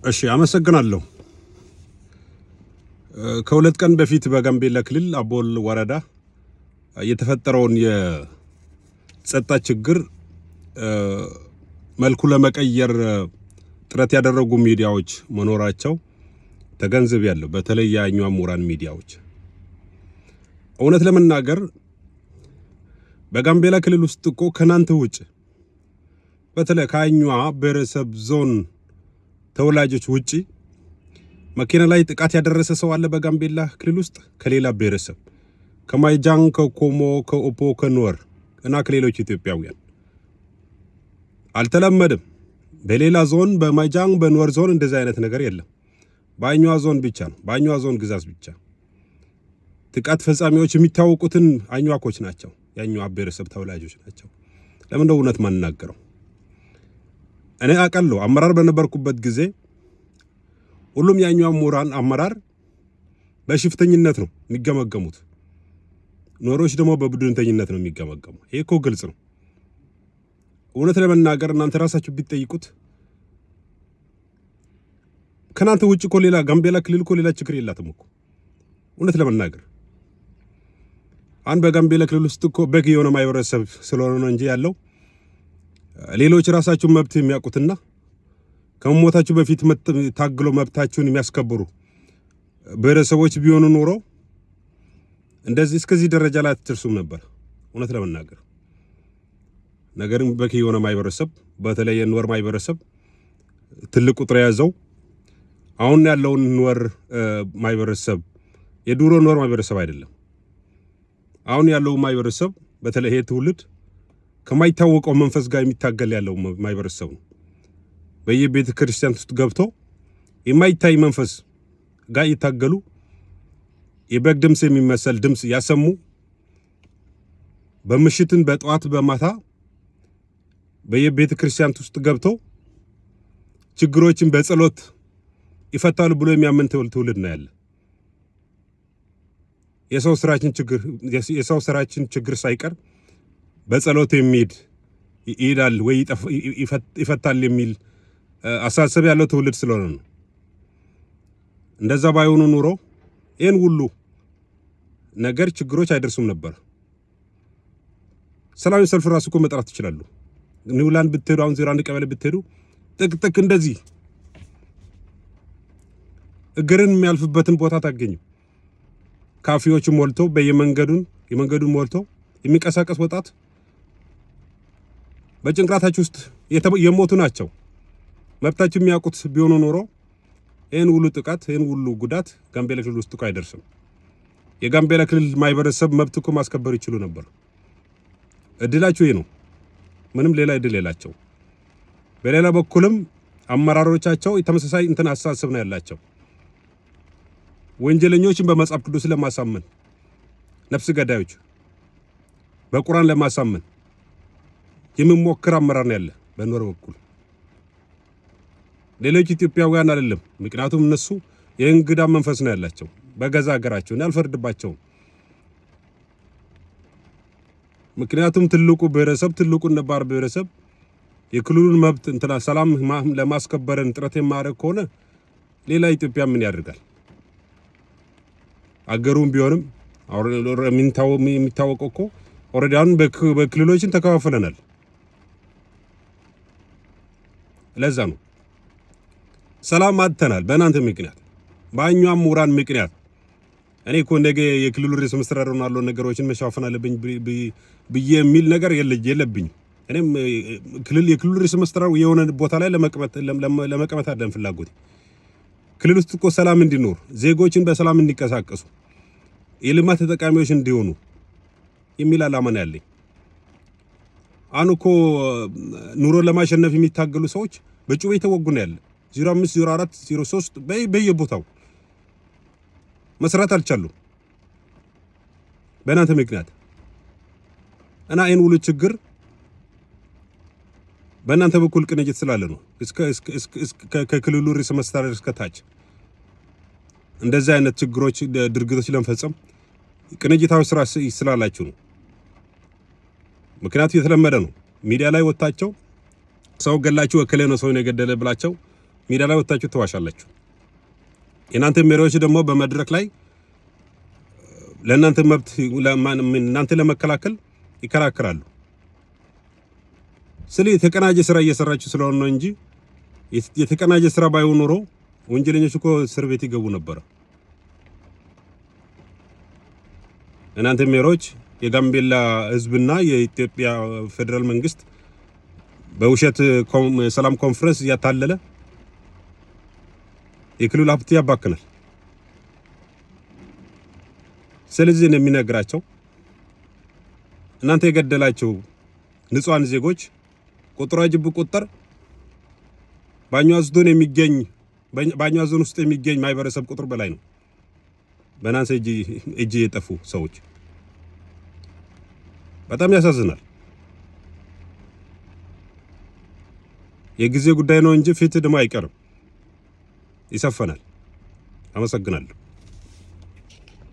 እሺ፣ አመሰግናለሁ። ከ2 ቀን በፊት በጋምቤላ ክልል አቦል ወረዳ የተፈጠረውን የጸጥታ ችግር መልኩ ለመቀየር ጥረት ያደረጉ ሚዲያዎች መኖራቸው ተገንዝቤያለሁ። በተለይ የአኟ ምሁራን ሚዲያዎች። እውነት ለመናገር በጋምቤላ ክልል ውስጥ እኮ ከናንተ ውጭ፣ በተለይ ከአኟ ብሔረሰብ ዞን ተወላጆች ውጪ መኪና ላይ ጥቃት ያደረሰ ሰው አለ? በጋምቤላ ክልል ውስጥ ከሌላ ብሔረሰብ፣ ከማይጃንግ፣ ከኮሞ፣ ከኦፖ፣ ከኑዌር እና ከሌሎች ኢትዮጵያውያን አልተለመደም። በሌላ ዞን፣ በማይጃንግ፣ በኑዌር ዞን እንደዚህ አይነት ነገር የለም። በአኟ ዞን ብቻ ነው። በአኟ ዞን ግዛት ብቻ ጥቃት ፈጻሚዎች የሚታወቁትን አኟኮች ናቸው። የአኟ ብሔረሰብ ተወላጆች ናቸው። ለምን ነው እውነት ማንናገረው? እኔ አውቃለሁ። አመራር በነበርኩበት ጊዜ ሁሉም የአኟ ምሁራን አመራር በሽፍተኝነት ነው የሚገመገሙት። ኑዌሮች ደግሞ በቡድንተኝነት ነው የሚገመገሙ። ይሄ እኮ ግልጽ ነው። እውነት ለመናገር እናንተ ራሳችሁ ቢጠይቁት ከናንተ ውጭ እኮ ሌላ ጋምቤላ ክልል እኮ ሌላ ችግር የላትም እኮ። እውነት ለመናገር አንድ በጋምቤላ ክልል ውስጥ እኮ በቂ የሆነ ማህበረሰብ ስለሆነ ነው እንጂ ያለው፣ ሌሎች ራሳቸውን መብት የሚያውቁትና ከመሞታችሁ በፊት ታግሎ መብታችሁን የሚያስከብሩ ብሔረሰቦች ቢሆኑ ኖሮ እንደዚህ እስከዚህ ደረጃ ላይ አትደርሱም ነበር። እውነት ለመናገር ነገርን በቂ የሆነ ማህበረሰብ፣ በተለይ የኑዌር ማህበረሰብ ትልቅ ቁጥር የያዘው፣ አሁን ያለውን ኑዌር ማህበረሰብ፣ የድሮ ኑዌር ማህበረሰብ አይደለም። አሁን ያለው ማህበረሰብ፣ በተለይ ይሄ ትውልድ ከማይታወቀው መንፈስ ጋር የሚታገል ያለው ማህበረሰብ ነው። በየቤተ ክርስቲያን ውስጥ ገብቶ የማይታይ መንፈስ ጋር እየታገሉ፣ የበግ ድምፅ የሚመስል ድምፅ ያሰሙ፣ በምሽትን፣ በጠዋት፣ በማታ በየቤተ ክርስቲያን ውስጥ ገብቶ ችግሮችን በጸሎት ይፈታሉ ብሎ የሚያምን ትውልድ ነው ያለ። የሰው ስራችን ችግር ሳይቀር በጸሎት የሚሄድ ይሄዳል ወይ ይፈታል የሚል አሳሰብ ያለው ትውልድ ስለሆነ ነው። እንደዛ ባይሆኑ ኑሮ ይህን ሁሉ ነገር ችግሮች አይደርሱም ነበር። ሰላማዊ ሰልፍ ራሱ እኮ መጥራት ይችላሉ። ኒውላንድ ብትሄዱ፣ አሁን 01 ቀበሌ ብትሄዱ ጥቅጥቅ እንደዚህ እግርን የሚያልፍበትን ቦታ ታገኙ። ካፌዎች ሞልቶ፣ በየመንገዱን የመንገዱን ሞልቶ የሚንቀሳቀስ ወጣት በጭንቅላታችሁ ውስጥ የሞቱ ናቸው። መብታችሁ የሚያውቁት ቢሆኑ ኖሮ ይህን ሁሉ ጥቃት፣ ይህን ሁሉ ጉዳት ጋምቤላ ክልል ውስጥ እኮ አይደርስም። የጋምቤላ ክልል ማህበረሰብ መብት እኮ ማስከበር ይችሉ ነበር። እድላችሁ ይህ ነው። ምንም ሌላ እድል የላቸው። በሌላ በኩልም አመራሮቻቸው ተመሳሳይ እንትን አስተሳሰብ ነው ያላቸው። ወንጀለኞችን በመጽሐፍ ቅዱስ ለማሳመን፣ ነፍስ ገዳዮች በቁርአን ለማሳመን የሚሞክር አመራር ነው ያለ በኑዌር በኩል። ሌሎች ኢትዮጵያውያን አይደለም። ምክንያቱም እነሱ የእንግዳ መንፈስ ነው ያላቸው በገዛ ሀገራቸው። እኔ አልፈርድባቸውም። ምክንያቱም ትልቁ ብሔረሰብ፣ ትልቁ ነባር ብሔረሰብ የክልሉን መብት እንትና ሰላም ለማስከበርን ጥረት የማያደርግ ከሆነ ሌላ ኢትዮጵያ ምን ያደርጋል? አገሩም ቢሆንም የሚታወቀው እኮ already አሁን በክልሎችን ተከፋፍለናል። ለዛ ነው ሰላም አጥተናል። በእናንተ ምክንያት፣ በአኟ ምሁራን ምክንያት። እኔ እኮ ነገ የክልሉ ርዕሰ መስተዳድር ሆናለሁ፣ ነገሮችን መሸፋፈን አለብኝ ብዬ የሚል ነገር የለብኝም። እኔም የክልሉ ርዕሰ መስተዳድር የሆነ ቦታ ላይ ለመቀመጥ አይደለም ፍላጎቴ። ክልል ውስጥ እኮ ሰላም እንዲኖር፣ ዜጎችን በሰላም እንዲንቀሳቀሱ፣ የልማት ተጠቃሚዎች እንዲሆኑ የሚል ዓላማ ነው ያለኝ። አሁን እኮ ኑሮን ለማሸነፍ የሚታገሉ ሰዎች በጩቤ የተወጉ ነው ያለ። 05፣ 04፣ 03 በየቦታው መስራት አልቻሉም በእናንተ ምክንያት። እና ይህን ሁሉ ችግር በእናንተ በኩል ቅንጅት ስላለ ነው። እስከ ከክልሉ ርዕሰ መስተዳድር እስከ ታች እንደዚህ አይነት ችግሮች፣ ድርጊቶች ለመፈጸም ቅንጅታዊ ስራ ስላላችሁ ነው። ምክንያቱ የተለመደ ነው። ሚዲያ ላይ ወጥታቸው ሰው ገላችሁ፣ እከሌ ነው ሰውን የገደለ ብላቸው ሚዲያ ላይ ወጥታችሁ ትዋሻላችሁ። የእናንተ መሪዎች ደግሞ በመድረክ ላይ ለእናንተ መብት፣ እናንተ ለመከላከል ይከራከራሉ። ስለ የተቀናጀ ስራ እየሰራችሁ ስለሆነ ነው እንጂ የተቀናጀ ስራ ባይሆን ኖሮ ወንጀለኞች እኮ እስር ቤት ይገቡ ነበረ። እናንተ መሪዎች የጋምቤላ ሕዝብና የኢትዮጵያ ፌዴራል መንግስት በውሸት ሰላም ኮንፈረንስ እያታለለ የክልሉ ሀብት ያባክናል። ስለዚህ ነው የሚነግራቸው፣ እናንተ የገደላቸው ንጹሃን ዜጎች ቁጥራጅ ቁጥር በአኛዋ ዞን ውስጥ የሚገኝ ማህበረሰብ ቁጥር በላይ ነው። በናንተ እጅ የጠፉ ሰዎች በጣም ያሳዝናል። የጊዜ ጉዳይ ነው እንጂ ፊት ደግሞ አይቀርም፣ ይሰፈናል። አመሰግናለሁ።